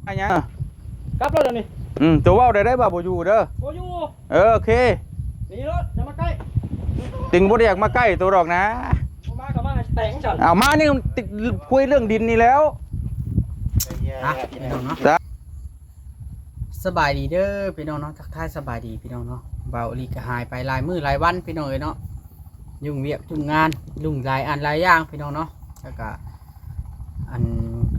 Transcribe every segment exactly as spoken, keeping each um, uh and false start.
อันเนี้ยกลับรถเดี๋ยวนี้ อืม ตัวเว้าได้ได้บ่าบ่อยู่เด้อ บ่อยู่ เออ โอเค หนีรถ อย่ามาใกล้ ติงบ่ได้อยากมาใกล้ตัวดอกนะ บ่มาก็มาให้แตกฉัน เอามานี่ติ คุยเรื่องดินนี่แล้ว อ่ะ พี่น้องเนาะ จ้ะ สบายดีเด้อพี่น้องเนาะ ทักทายสบายดีพี่น้องเนาะ บ่าวอลีก็หายไปหลายมื้อหลายวันพี่น้องเอ้ยเนาะ ยุ่งเวียกยุ่งงาน ยุ่งหลายอันหลายอย่างพี่น้องเนาะ แล้วก็ อัน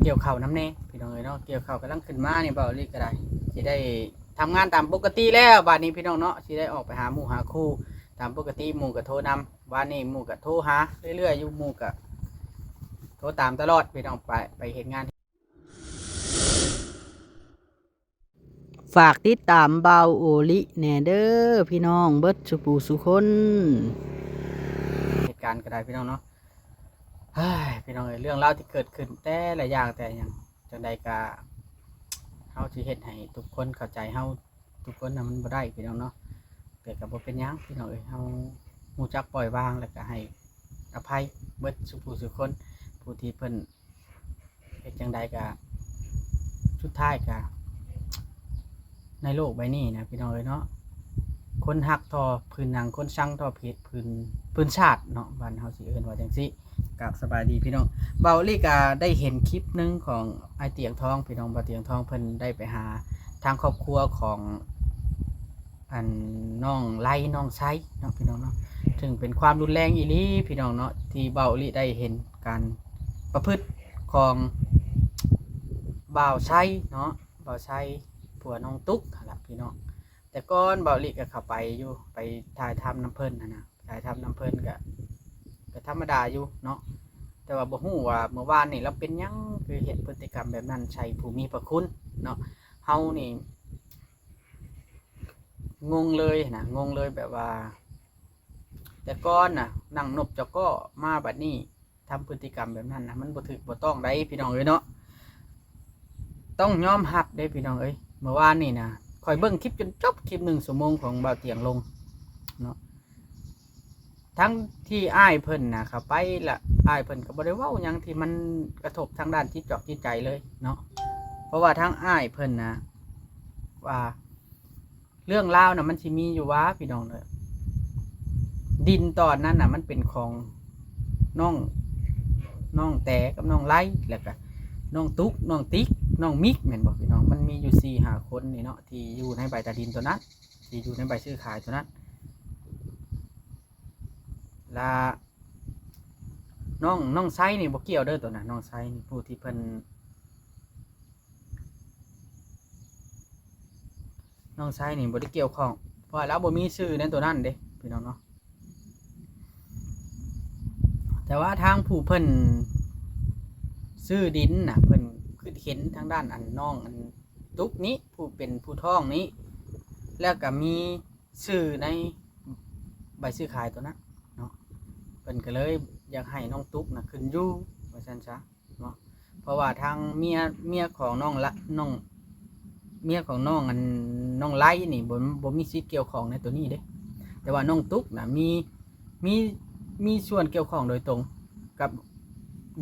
เกี่ยวข้าวนำแน่พี่น้องเอ้ยเนาะ เกี่ยวข้าวกำลังขึ้นมานี่ บ่าวอลีก็ได้ สิได้ทำงานตามปกติแล้ว บัดนี้พี่น้องเนาะ สิได้ออกไปหาหมู่หาคู่ตามปกติ หมู่ก็โทรนำ วานนี้หมู่ก็โทรหาเรื่อยๆอยู่ หมู่ก็โทรตามตลอดพี่น้อง ไป ไปเฮ็ดงาน ฝากติดตามบ่าวโอลิแหน่เด้อพี่น้อง เบิดสุผู้สุคน เหตุการณ์ก็ได้พี่น้องเนาะ เฮ้ย พี่น้องเอ้ย เรื่องราวที่เกิดขึ้นแต่ละอย่างแต่อย่าง จังใดก็ เฮาสิเฮ็ดให้ทุกคนเข้าใจเฮาทุกคนน่ะมันบ่ได้พี่น้องเนาะ แต่ก็บ่เป็นหยังพี่น้องเอ้ย เฮารู้จักปล่อยวาง แล้วก็ให้อภัยเบิดสุผู้สุคน ผู้ที่เพิ่น เฮ็ดจั่งใดก็ สุดท้ายก็ ในโลกใบนี้นะพี่น้องเอ้ยเนาะ คนฮักทอพื้นหนัง คนชังทอเพชรพื้น พื้นชาติเนาะ บ้านเฮาสิเอิ้นว่าจั่งซี้ กราบสบายดีพี่น้อง บ่าวอลีก็ได้เห็นคลิปหนึ่งของอ้ายเตียงทองพี่น้อง บ่าวเตียงทองเพิ่นได้ไปหาทางครอบครัวของ อันน้องไลน้องไซเนาะพี่น้องเนาะ ซึ่งเป็นความรุนแรงอีหลีพี่น้องเนาะ ที่บ่าวอลีได้เห็นการประพฤติของบ่าวไซเนาะ บ่าวไซผัวน้องตุ๊กหั่นล่ะพี่น้อง แต่ก่อนบ่าวอลีก็เข้าไปอยู่ ไปถ่ายทำนำเพิ่นหั่นนะ ถ่ายทำนำเพิ่นก็ ก็ธรรมดาอยู่เนาะ แต่ว่าบ่ฮู้ว่าเมื่อวานนี่ลาวเป็นหยังคือเฮ็ดพฤติกรรมแบบนั้นใส่ผู้มีพระคุณเนาะ เฮานี่ งงเลยนะ งงเลยแบบว่า แต่ก่อนน่ะ นั่งนบจอกอ มาบัดนี้ทำพฤติกรรมแบบนั้นนะ มันบ่ถูกบ่ต้องใดพี่น้องเอ้ยเนาะ ต้องยอมรับเด้พี่น้องเอ้ย เมื่อวานนี่นะ ข้อยเบิ่งคลิปจนจบคลิปหนึ่งชั่วโมงของบ่าวเตียงลงเนาะ ทั้งที่อ้ายเพิ่นน่ะเข้าไปละ อ้ายเพิ่นก็บ่ได้เว้าหยังที่มันกระทบทางด้านจิตจอกจิตใจเลยเนาะ เพราะว่าทางอ้ายเพิ่นน่ะว่า เรื่องราวน่ะมันสิมีอยู่ว่าพี่น้องเด้อ ดินตอนนั้นน่ะมันเป็นของน้อง น้องแตกับน้องไล แล้วก็น้องตุ๊ก น้องติ๊ก น้องมิก แม่นบ่พี่น้อง มันมีอยู่สี่ห้าคนนี่เนาะ ที่อยู่ในใบตาดินตัวนั้น ที่อยู่ในใบซื้อขายตัวนั้น และน้อง น้องไซนี่บ่เกี่ยวเด้อตัวน่ะ น้องไซนี่ผู้ที่เพิ่น น้องไซนี่บ่ได้เกี่ยวข้อง เพราะว่าลาวบ่มีชื่อในตัวนั้นเด้พี่น้องเนาะ แต่ว่าทางผู้เพิ่นซื้อดินน่ะ เพิ่นคิดเห็นทางด้านอันน้องอันตุ๊กนี้ ผู้เป็นผู้ท้องนี้ แล้วก็มีชื่อในใบซื้อขายตัวนั้นเนาะ เพิ่นก็เลยอยากให้น้องตุ๊กน่ะขึ้นอยู่ ว่าซั่นซะเนาะ เพราะว่าทางเมีย เมียของน้องละ น้อง เมียของน้องอัน น้องไลนี่บ่ บ่มีสิทธิ์เกี่ยวข้องในตัวนี้เด้ แต่ว่าน้องตุ๊กน่ะมี มี มีส่วนเกี่ยวข้องโดยตรงกับ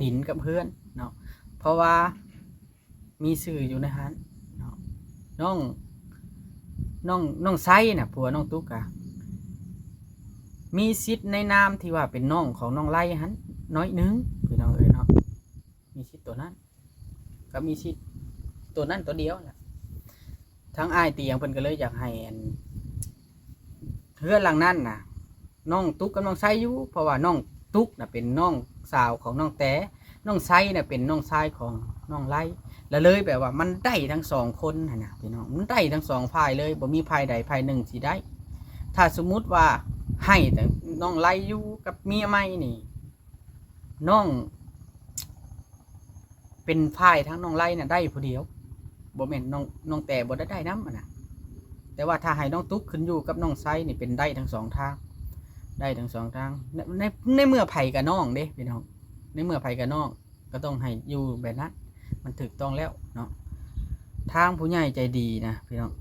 ดินกับเฮือนเนาะ เพราะว่ามีชื่ออยู่ในหั้นเนาะ น้อง น้อง น้องไซน่ะ ผัวน้องตุ๊กอะ มีสิทธิ์ในนามที่ว่าเป็นน้องของน้องไลหั้นน้อยหนึ่ง พี่น้องเอ้ยเนาะ มีสิทธิ์ตัวนั้น ก็มีสิทธิ์ตัวนั้นตัวเดียวแหละ ทั้งอ้ายเตียงเพิ่นก็เลยอยากให้อัน เฮือนหลังนั้นน่ะ น้องตุ๊กกับน้องไซอยู่ เพราะว่าน้องตุ๊กน่ะเป็นน้องสาวของน้องแต น้องไซน่ะเป็นน้องชายของน้องไล แล้วเลยแบบว่ามันได้ทั้งสองคนหั่นน่ะพี่น้อง มันได้ทั้งสองฝ่ายเลย บ่มีฝ่ายใดฝ่ายหนึ่งสิได้ ถ้าสมมุติว่าให้แต่น้องไลอยู่กับเมียใหม่นี่ น้อง เป็นฝ่ายทางน้องไลน่ะได้ผู้เดียว บ่แม่นน้อง น้องแตบ่ได้ได้นำหั่นน่ะ แต่ว่าถ้าให้น้องตุ๊กขึ้นอยู่กับน้องไซนี่เป็นได้ทั้งสองทาง ได้ทั้งสองทาง ใน ใน ในเมื่อไผก็น้องเด้พี่น้อง ในเมื่อไผก็น้อง ก็ต้องให้อยู่แบบนั้น มันถูกต้องแล้วเนาะ ทางผู้ใหญ่ใจดีนะพี่น้อง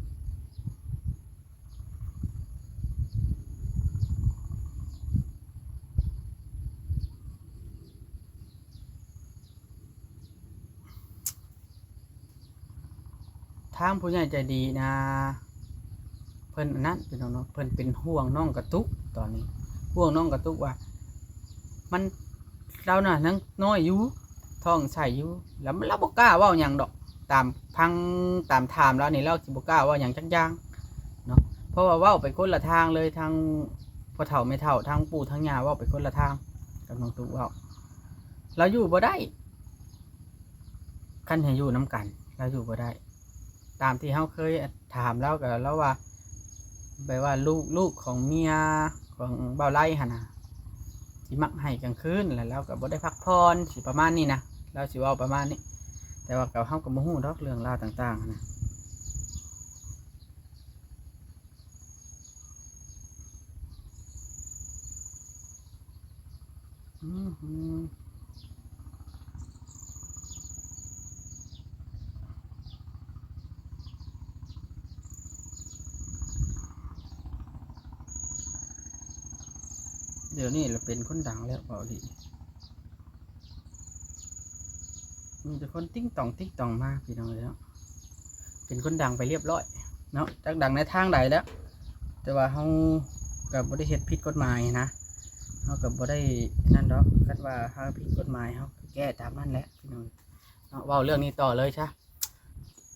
ทางผู้ใหญ่ใจดีนะ เพิ่นอันนั้นพี่น้องเนาะ เพิ่นเป็นห่วงน้องกระตุกตอนนี้ ห่วงน้องกระตุกว่า มัน ลาวน่ะยังน้อยอยู่ ท้องใสอยู่ แล้วลาวบ่กล้าเว้าหยังดอก ตามฟัง ตามถามลาวนี่ ลาวสิบ่กล้าเว้าหยังจักอย่างเนาะ เพราะว่าเว้าไปคนละทางเลย ทางพ่อเฒ่าแม่เฒ่า ทางปู่ทางย่า เว้าไปคนละทางกับน้องตุ๊กเว้า ลาวอยู่บ่ได้ คันให้อยู่นำกัน ลาวอยู่บ่ได้ ตามที่เฮาเคยถามลาวก็ ลาวว่า แบบว่าลูก ลูกของเมียของบ่าวไลหั่นน่ะ สิมักไห้กลางคืน แล้วลาวก็บ่ได้พักผ่อน สิประมาณนี้นะ ลาวสิเว้าประมาณนี้ แต่ว่าก็ เฮาก็บ่ฮู้ดอกเรื่องราวต่างๆหั้นนะ อืม เดี๋ยวนี้ละเป็นคนดังแล้ว เบาหลี มีแต่คนติ๊งต่องติ๊งต่องมา พี่น้องเอ้ยเนาะ เป็นคนดังไปเรียบร้อยเนาะ จักดังในทางใดแล้ว แต่ว่าเฮาก็บ่ได้เฮ็ดผิดกฎหมายนะ เฮาก็บ่ได้นั่นดอก คันว่าเฮาผิดกฎหมาย เฮาก็แก้ตามนั้นแหละ พี่น้องเนาะ เว้าเรื่องนี้ต่อเลยซะ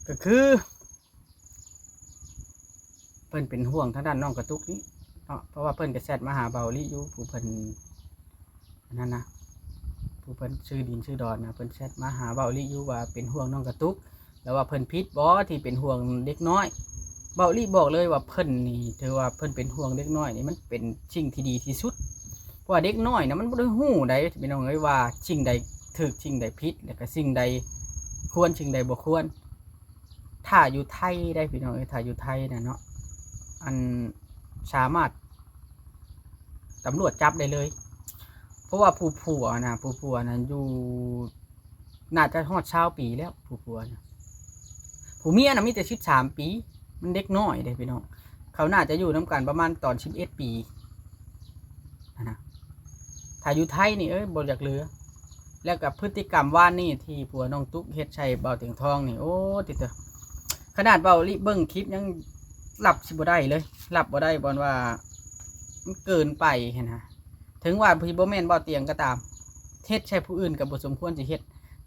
ก็คือ เพิ่นเป็นห่วงทางด้านน้องกระตุกนี่เนาะ เพราะว่าเพิ่นก็แชตมาหาเบาหลีอยู่ ผู้เพิ่นอันนั้นนะ ผู้เพิ่นชื่อดินชื่อดอนนะ เพิ่นแชตมาหาเบาหลีอยู่ว่าเป็นห่วงน้องกระตุก แล้วว่าเพิ่นผิดบ่ที่เป็นห่วงเด็กน้อย เบาหลีบอกเลยว่าเพิ่นนี่ถือว่าเพิ่นเป็นห่วงเด็กน้อยนี่ มันเป็นสิ่งที่ดีที่สุด เพราะว่าเด็กน้อยนะมันบ่ได้ฮู้ใด พี่น้องเอ้ย ว่าสิ่งใดถูก สิ่งใดผิด แล้วก็สิ่งใดควร สิ่งใดบ่ควร ถ้าอยู่ไทยได้พี่น้องเอ้ย ถ้าอยู่ไทยนะเนาะ อันสามารถตำรวจจับได้เลย เพราะว่าผู้ผัวนะ ผู้ผัวนะอยู่ น่าจะฮอดซาวปีแล้ว ผู้ผัวนะ ผู้เมียนะมีแต่สิบสามปี มันเด็กน้อยเด้พี่น้อง เขาน่าจะอยู่นำกันประมาณตอนสิบเอ็ดปีนะนะ ถ้าอยู่ไทยนี่ เอ้ย บ่อยากเหลือ แล้วกับพฤติกรรมวานนี่ที่ผัวน้องตุ๊กเฮ็ดใส่เบาเตียงทองนี่ โอ้ ติดเถอะ ขนาดเบาหลีเบิ่งคลิปยังรับสิบ่ได้เลย รับบ่ได้ บ่อนว่ามันเกินไปหั้นนะ ถึงว่าสิบ่แม่นเบาเตียงก็ตาม เฮ็ดใส่ผู้อื่นก็บ่สมควรสิเฮ็ด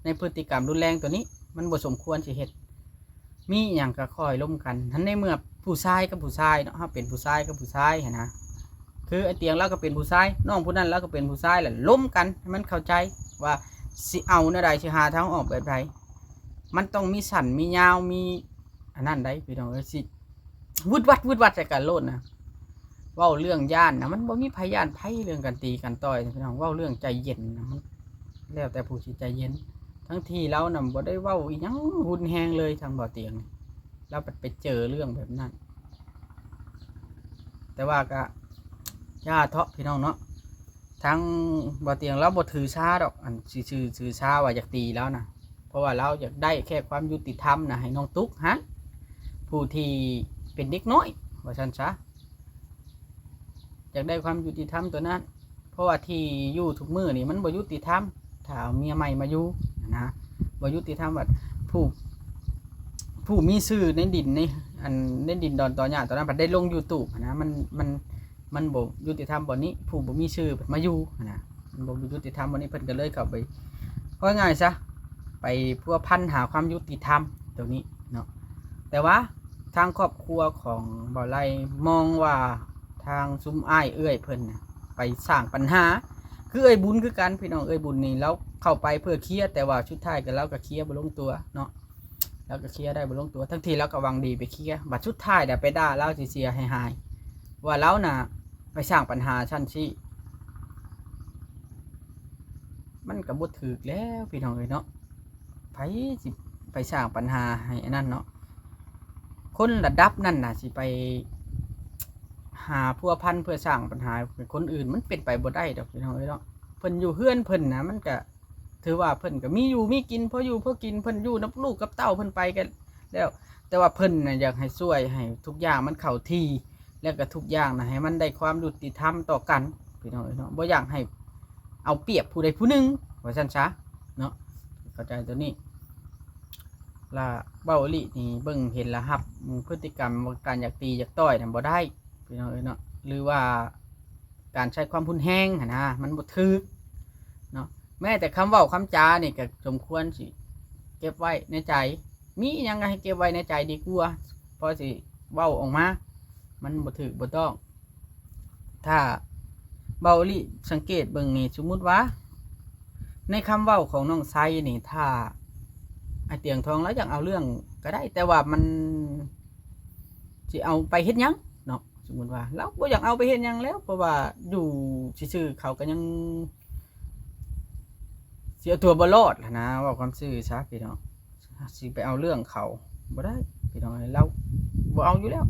ในพฤติกรรมรุนแรงตัวนี้ มันบ่สมควรสิเฮ็ด มีหยังก็ค่อยลมกัน หั้นในเมื่อผู้ชายกับผู้ชายเนาะ เฮาเป็นผู้ชายกับผู้ชายหั้นนะ คือไอ้เตียงลาวก็เป็นผู้ชาย น้องผู้นั้นลาวก็เป็นผู้ชาย แล้วลมกันให้มันเข้าใจว่าสิเอาแนวใด สิหาทางออกแบบใด มันต้องมีสั้นมียาว มีอันนั้นใดพี่น้องเอ้ย สิวืดวัดวืดวัดใส่กันโลดนะ เว้าเรื่องย้านนะ มันบ่มีไผย้านไผ เรื่องกันตีกันต่อยนะพี่น้อง เว้าเรื่องใจเย็นนะ มันแล้วแต่ผู้สิใจเย็น ทั้งที่ลาวน่ะบ่ได้เว้าอีหยังรุนแรงเลย ทางเบาเตียง ลาวไปเจอเรื่องแบบนั้น แต่ว่าก็อย่าเถาะพี่น้องเนาะ ทางเบาเตียงลาวบ่ถือสาดอก อันสิถือ ถือสาว่าอยากตีลาวนะ เพราะว่าลาวอยากได้แค่ความยุติธรรมนะ ให้น้องตุ๊กหั้น ผู้ที่เป็นเด็กน้อย ว่าซั่นซะ อยากได้ความยุติธรรมตัวนั้น เพราะว่าที่อยู่ทุกมื้อนี่มันบ่ยุติธรรม ถ้าเอาเมียใหม่มาอยู่นะ บ่ยุติธรรม ว่าผู้ ผู้มีชื่อในดินใน อันในดินดอนตอหญ้าตอนนั้น พัดได้ลงยูทูบนะ มัน มัน มันบ่ยุติธรรมบ่อนนี้ ผู้บ่มีชื่อมาอยู่นะ มันบ่ยุติธรรมบ่อนนี้ เพิ่นก็เลยเข้าไป ว่าง่ายซะ ไปพัวพันหาความยุติธรรมตรงนี้เนาะ แต่ว่าทางครอบครัวของบ่าวไลมองว่าทางซุมอ้ายเอื้อยเพิ่นน่ะไปสร้างปัญหา คือเอื้อยบุญคือกันพี่น้อง เอื้อยบุญนี่ลาวเข้าไปเพื่อเคลียร์ แต่ว่าสุดท้ายก็ลาวก็เคลียร์บ่ลงตัวเนาะ ลาวก็เคลียร์ได้บ่ลงตัว ทั้งที่ลาวก็หวังดีไปเคลียร์ บัดสุดท้ายน่ะไปด่าลาวเสียหายๆ ว่าลาวน่ะไปสร้างปัญหาซั่นซี้ มันก็บ่ถูกแล้วพี่น้องเอ้ยเนาะ ไผสิไปสร้างปัญหาให้อันนั้นเนาะ คนระดับนั้นน่ะสิไปหาพัวพันเพื่อสร้างปัญหาให้คนอื่น มันเป็นไปบ่ได้ดอกพี่น้องเอ้ยเนาะ เพิ่นอยู่เฮือนเพิ่นน่ะ มันก็ถือว่าเพิ่นก็มีอยู่มีกิน พออยู่พอกิน เพิ่นอยู่นำลูกกับเต้าเพิ่นไปกันแล้ว แต่ว่าเพิ่นน่ะอยากให้ช่วยให้ทุกอย่างมันเข้าที่ แล้วก็ทุกอย่างน่ะให้มันได้ความยุติธรรมต่อกันพี่น้องเอ้ยเนาะ บ่อยากให้เอาเปรียบผู้ใดผู้หนึ่ง ว่าซั่นซะเนาะ เข้าใจตัวนี้ ละเว้าอีหลีนี่เบิ่งเห็นละฮับ พฤติกรรมการอยากตีอยากต่อยนั่นบ่ได้ พี่น้องเอ้ยเนาะ หรือว่าการใช้ความรุนแรงหั้นนะ มันบ่ถูกเนาะ แม้แต่คำเว้าคำจานี่ก็สมควรสิเก็บไว้ในใจ มีหยังก็ให้เก็บไว้ในใจดีกว่า พอสิเว้าออกมา มันบ่ถูกบ่ต้อง ถ้าเว้าอีหลีสังเกตเบิ่งนี่ สมมุติว่า ในคำเว้าของน้องไซนี่ ถ้าอ้ายเตียงทองลาวอยากเอาเรื่องก็ได้ แต่ว่ามันสิเอาไปเฮ็ดหยังเนาะ สมมุติว่าลาวบ่อยากเอาไปเฮ็ดหยังแล้ว เพราะว่าอยู่ซื่อๆเขาก็ยังสิเอาตัวบ่รอดหั้นนะ เว้าความซื่อซะพี่น้อง สิไปเอาเรื่องเขาบ่ได้พี่น้อง ลาวบ่เอาอยู่แล้ว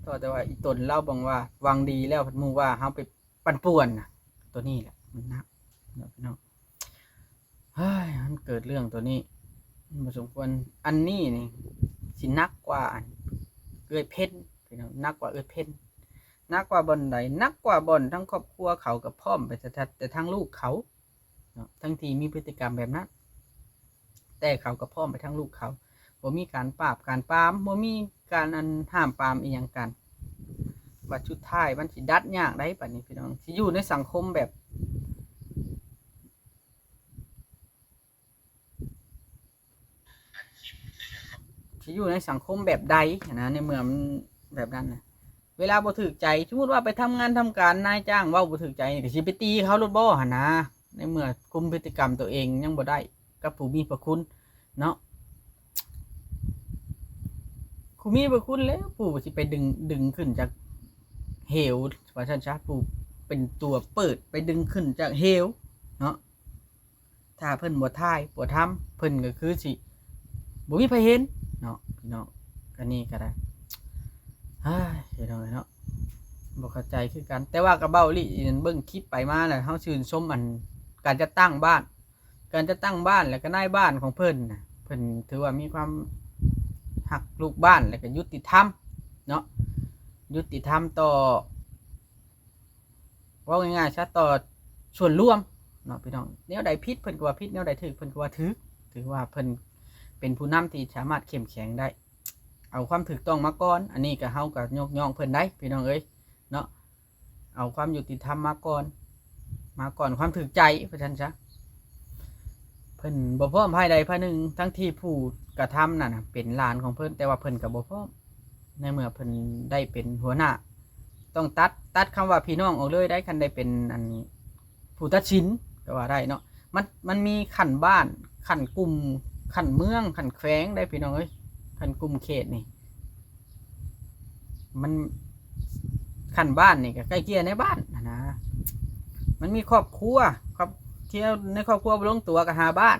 แต่ว่าแต่ว่าอีตนลาวบอกว่าหวังดีแล้ว พัดหมู่ว่าเฮาไปปั่นป่วนน่ะ ตัวนี้แหละมันหนักเนาะพี่น้อง เฮ้ย มันเกิดเรื่องตัวนี้ มันบ่สมควร อันนี้นี่สิหนักกว่าอันเอื้อยเพ็ญพี่น้อง หนักกว่าเอื้อยเพ็ญ หนักกว่าบ่อนใด หนักกว่าบ่อนทั้งครอบครัวเขาก็พร้อมไปแต่แต่ทางลูกเขาเนาะ ทั้งที่มีพฤติกรรมแบบนั้น แต่เขาก็พร้อมไปทางลูกเขา บ่มีการปราบการปราม บ่มีการอันห้ามปรามอีหยังกัน บัดสุดท้ายมันสิดัดยากได้บัดนี้พี่น้อง สิอยู่ในสังคมแบบ สิอยู่ในสังคมแบบใดหั้นนะ ในเมื่อมันแบบนั้นนะ เวลาบ่ถูกใจ สมมุติว่าไปทำงานทำการ นายจ้างเว้าบ่ถูกใจนี่ ก็สิไปตีเขาโลดบ่หั้นนะ ในเมื่อคุมพฤติกรรมตัวเองยังบ่ได้ กับผู้มีพระคุณเนาะ ผู้มีพระคุณแล้ว ผู้สิไปดึง ดึงขึ้นจากเหว ว่าซั่นซะ ผู้เป็นตัวเปิดไปดึงขึ้นจากเหวเนาะ ถ้าเพิ่นบ่ถ่ายบ่ทำ เพิ่นก็คือสิบ่มีไผเห็นเนาะพี่น้อง อันนี้ก็ได้ เฮ้ย พี่น้องเนาะ บ่เข้าใจคือกัน แต่ว่าก็เว้าอีหลี เบิ่งคลิปไปมาแล้ว เฮาชื่นชมอันการจัดตั้งบ้าน การจัดตั้งบ้าน แล้วก็นายบ้านของเพิ่นน่ะ เพิ่นถือว่ามีความฮักลูกบ้าน แล้วก็ยุติธรรมเนาะ ยุติธรรมต่อ เว้าง่ายๆซะ ต่อส่วนรวมเนาะพี่น้อง แนวใดผิดเพิ่นก็ว่าผิด แนวใดถูกเพิ่นก็ว่าถูก ถือว่าเพิ่นเป็นผู้นำที่สามารถเข้มแข็งได้ เอาความถูกต้องมาก่อน อันนี้ก็เฮาก็ยกย่องเพิ่นได้พี่น้องเอ้ยเนาะ เอาความยุติธรรมมาก่อน มาก่อนความถูกใจ ว่าซั่นซะ เพิ่นบ่พร้อมฝ่ายใดฝ่ายหนึ่ง ทั้งที่ผู้กระทำนั่นน่ะเป็นหลานของเพิ่น แต่ว่าเพิ่นก็บ่พร้อม ในเมื่อเพิ่นได้เป็นหัวหน้า ต้องตัด ตัดคำว่าพี่น้องออกเลยได้ คันได้เป็นอันผู้ตัดสินก็ว่าได้เนาะ มัน มันมีขั้นบ้าน ขั้นกลุ่ม ขั้นเมือง ขั้นแขวงได้พี่น้องเอ้ย ขั้นกลุ่มเขตนี่ มันขั้นบ้านนี่ก็ไกล่เกลี่ยในบ้านหั้นนะ มันมีครอบครัว ครอบ เที่ยวในครอบครัวบ่ลงตัวก็หาบ้าน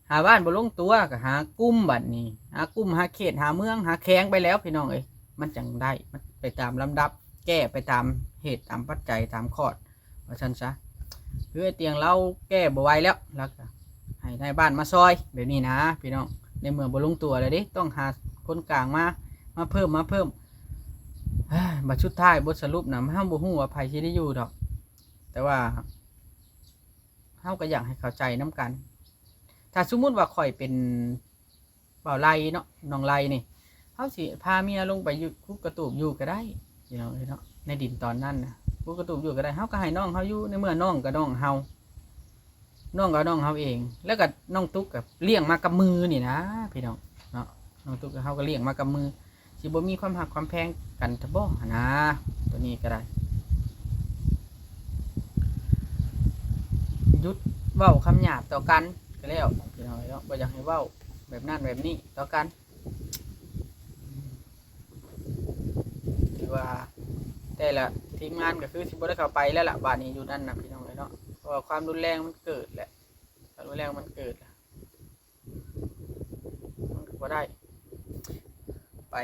หาบ้านบ่ลงตัวก็หากลุ่มบัดนี้ หากลุ่ม หาเขต หาเมือง หาแขวงไปแล้วพี่น้องเอ้ย มันจั่งได้ มันไปตามลำดับ แก้ไปตามเหตุตามปัจจัยตามคอร์ส ว่าซั่นซะ คืออ้ายเตียงลาวแก้บ่ไหวแล้ว ลาวก็ให้นายบ้านมาซอยแบบนี้นะพี่น้อง ในเมื่อบ่ลงตัวแล้วเด้ ต้องหาคนกลางมา มาเพิ่ม มาเพิ่ม เฮ้ย บัดสุดท้ายบทสรุปนะ เฮาบ่ฮู้ว่าไผสิได้อยู่ดอก แต่ว่า เฮาก็อยากให้เข้าใจนำกัน ถ้าสมมุติว่าข้อยเป็นบ่าวไลเนาะ น้องไลนี่ เฮาสิพาเมียลงไปอยู่คุกกระตูบอยู่ก็ได้ พี่น้องเอ้ยเนาะ ในดินตอนนั้นน่ะ คุกกระตูบอยู่ก็ได้ เฮาก็ให้น้องเฮาอยู่ ในเมื่อน้องก็น้องเฮา น้องก็น้องเฮาเอง แล้วก็น้องตุ๊กก็เลี้ยงมากับมือนี่นะพี่น้องเนาะ น้องตุ๊กกับเฮาก็เลี้ยงมากับมือ สิบ่มีความฮักความแพงกันซะบ่หั้นนะ ตัวนี้ก็ได้ หยุดเว้าคำหยาบต่อกันก็แล้ว พี่น้องเอ้ยเนาะ บ่อยากให้เว้าแบบนั้นแบบนี้ต่อกัน ถือว่าแต่ละทีมงานก็คือสิบ่ได้เข้าไปแล้วล่ะ บาดนี้อยู่นั่นน่ะพี่น้องเอ้ยเนาะ เพราะว่าความรุนแรงมันเกิดแหละ ความรุนแรงมันเกิดล่ะ มันก็บ่ได้ ไป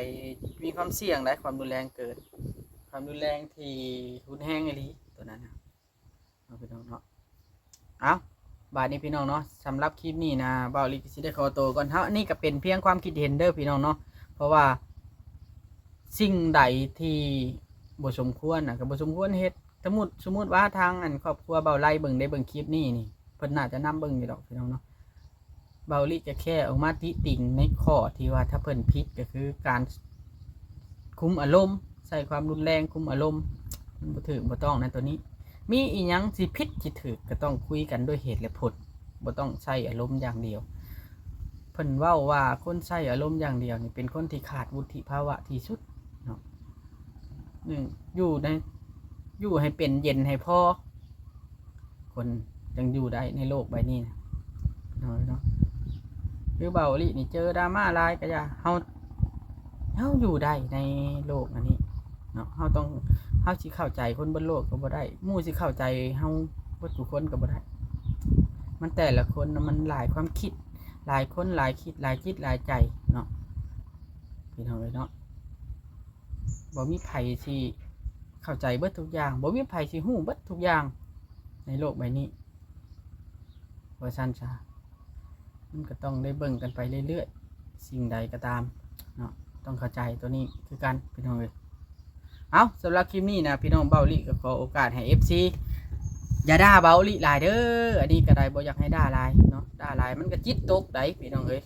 มีความเสี่ยงได้ ความรุนแรงเกิด ความรุนแรงที่รุนแรงอีหลีตัวนั้นน่ะ เอาพี่น้องเนาะ เอา บาดนี้พี่น้องเนาะ สำหรับคลิปนี้นะ บ่าวลีก็สิได้ขอตัวก่อน เฮา อันนี้ก็เป็นเพียงความคิดเห็นเด้อพี่น้องเนาะ เพราะว่าสิ่งใดที่บ่สมควรน่ะ ก็บ่สมควรเฮ็ด สมมุติ สมมุติว่าทางอันครอบครัวบ่าวไลเบิ่งได้เบิ่งคลิปนี้นี่ เพิ่นน่าจะนำเบิ่งอยู่ดอกพี่น้องเนาะ เบาหลีก็แค่ออกมาติติ่งในข้อที่ว่าถ้าเพิ่นผิดก็คือการคุมอารมณ์ ใช้ความรุนแรงคุมอารมณ์ มันบ่ถูกบ่ต้องนะตัวนี้ มีอีหยังสิผิดสิถูกก็ต้องคุยกันด้วยเหตุและผล บ่ต้องใช้อารมณ์อย่างเดียว เพิ่นเว้าว่าคนใช้อารมณ์อย่างเดียวนี่เป็นคนที่ขาดวุฒิภาวะที่สุดเนาะ หนึ่ง อยู่ใน อยู่ให้เป็นเย็นให้พอ คนจั่งอยู่ได้ในโลกใบนี้นะ เนาะ เนาะ คือเบาหลีนี่เจอดราม่าหลายก็อย่า เฮา เฮาอยู่ได้ในโลกอันนี้เนาะ เฮาต้อง เฮาสิเข้าใจคนบนโลกก็บ่ได้ หมู่สิเข้าใจเฮาเบิดทุกคนก็บ่ได้ มันแต่ละคนน่ะมันหลายความคิด หลายคนหลายคิดหลายจิตหลายใจเนาะ พี่น้องเอ้ยเนาะ บ่มีไผสิเข้าใจเบิดทุกอย่าง บ่มีไผสิฮู้เบิดทุกอย่างในโลกใบนี้ ว่าซั่นซะ มันก็ต้องได้เบิ่งกันไปเรื่อยๆ สิ่งใดก็ตามเนาะ ต้องเข้าใจตัวนี้คือกันพี่น้องเอ้ย เอา สำหรับคลิปนี้นะพี่น้อง เบาหลีก็ขอโอกาสให้ เอฟซี อย่าด่าเบาหลีหลายเด้อ อันนี้ก็ได้ บ่อยากให้ด่าหลายเนาะ ด่าหลายมันก็จิตตกได้พี่น้องเอ้ย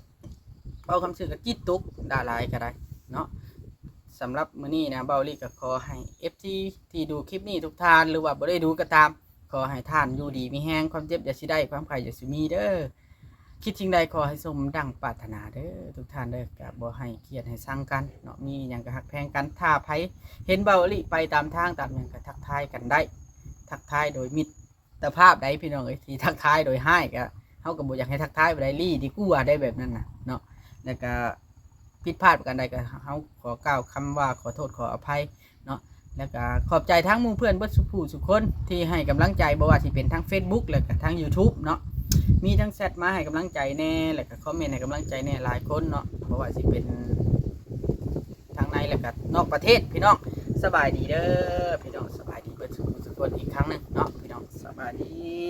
เว้าคำซื่อก็จิตตก ด่าหลายก็ได้เนาะ สำหรับมื้อนี้นะ เบาหลีก็ขอให้ เอฟซี ที่ดูคลิปนี้ทุกท่าน หรือว่าบ่ได้ดูก็ตาม ขอให้ท่านอยู่ดีมีแฮง ความเจ็บอย่าสิได้ ความไข้อย่าสิมีเด้อ คิดสิ่งใดขอให้สมดังปรารถนาเด้อทุกท่านเด้อ ก็บ่ให้เกลียดให้ชังกันเนาะ มีหยังก็ฮักแพงกัน ถ้าไผเห็นเบาหลีไปตามทางตามหยังก็ทักทายกันได้ ทักทายโดยมิตรภาพใดพี่น้องเอ้ย ที่ทักทายโดยฮ้ายก็ เฮาก็บ่อยากให้ทักทายปานใด หลีกดีกว่าได้แบบนั้นน่ะเนาะ แล้วก็ผิดพลาดประการใดก็ เฮาขอกล่าวคำว่าขอโทษขออภัยเนาะ แล้วก็ขอบใจทั้งหมู่เพื่อนเบิดสุผู้สุคนที่ให้กำลังใจ บ่ว่าสิเป็นทั้ง Facebook แล้วก็ทั้ง YouTube เนาะ มีทั้งแชทมาให้กำลังใจแน่ แล้วก็คอมเมนต์ให้กำลังใจแน่หลายคนเนาะ บ่ว่าสิเป็นทั้งในแล้วก็นอกประเทศพี่น้อง สบายดีเด้อพี่น้อง สบายดีเบิดสุผู้สุคนอีกครั้งหนึ่งเนาะพี่น้อง สบายดี